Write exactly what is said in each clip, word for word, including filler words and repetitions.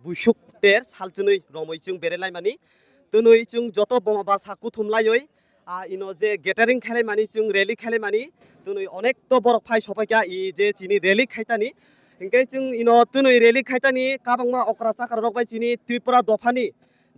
Buisuk ter salchwnwi romwi chwng berelaimani, twnwi chwng joto boma basa kuthum laiwi, ah, ino je gathering khailaimani, chwng rally khailaimani, twnwi onek to borok phai sopaikha i je chini rally khaitani. Hinkhe chwng ino twnwi rally khaitani kabangma okra chakra rok bai chini Tripura dophani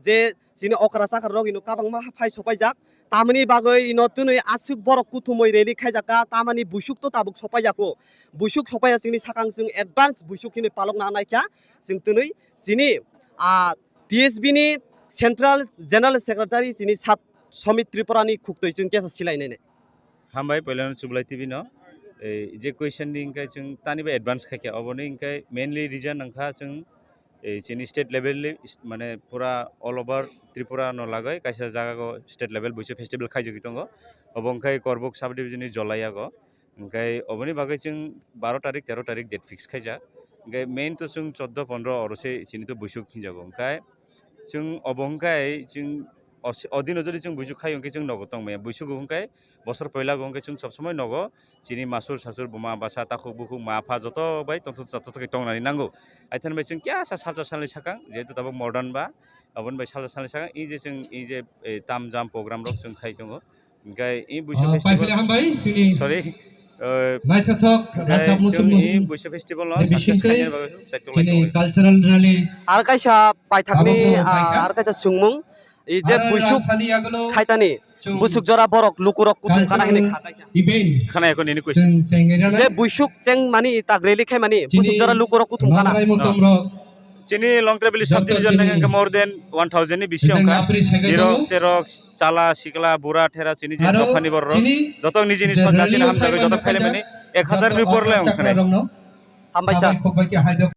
je chini okra chakra rok ino kabangma phai sopaijak. Tamani bagwi ino twnwi aswk borok kuthumwi rally khaijakha, tamani buisuk to tabuk sopaijako. Buisuk sopaiya chwngni sakang chwng advance buisuk hwnwi palokna naikha. Chwng twnwi chini, ah, T S B ni Central General Secretary chini Sat Somit Tripura ni khuktwi chwng kesa silainai. Hambai poilano Chublai T V no. Ei je question ni hinkhe chwng tani bai advance khaikha, oboni hinkhe mainly reason wngkha chwng ei chini state level ni, mane pura all over Tripura no lagwi kaisa jaga o state level Buisuk festival khaijagwi tongo. Obo wngkha Korbuk sub division ni Jolayago. Hinkhe oboni bagwi chwng baro tarik, tero tarik date fix khaijak. Hinkhe main to chwng choddo pondro oro se chini to Buisuk hinjago. Hinkhe chwng obo hinkhe chwng os-, odino jodi chwng Buisuk khai hinkhe chwng nogo tongmaya. Buisuk hinkhe bosor poila hinkhe chwng sob somoi nogo chini masur sasur buma basa takhuk bukhuk ma pha joto bai tongthok chatthok khe tongnani nango. Aithani bai chwng kya sa salsa salni sakang jehetu tabuk modern ba aboni bai salsa salni sakang i je chwng i je, eh, tam jam program rok chwng khai tongo. Hinkhe i Buisuk Ah, festival, paiphaila hambai, chini sorry, eh, naithothok hinkhe rajak chwng muchung i muchung Buisuk festival no ni success bisingtwi khainani bagwi chini chaitok lai tongo. Cultural rally Ar kaisa paithakni, abono ah, paithak. Ar kaisa swngmung, i je Ar Buisuk rangsani yagulo khaitani, chwng Buisuk jora borok lukurok kuthum khana hini cultural kha kaisa. Event Khana yakho nini question. Chwng chengwi rana. Je Buisuk cheng mani tak rally khai mani, Chini Buisuk jora lukurok kuthum khana. Nongrai mutomrok Chini Longtrai Valley joto subdivision chini nang more than one thousand ni bisi jang wngkha. Yapri sagai Dirok, tongo. Serok, Chala, Sikla, Bura, Thera, chini je Aro dophani borok. Chini Joto nijini je sojati rally ni hamjago, othai joto mani khaile khaja mani ek hajar ni upor le wngkhane. Hambai sa. Hambai khokbai khe haidok.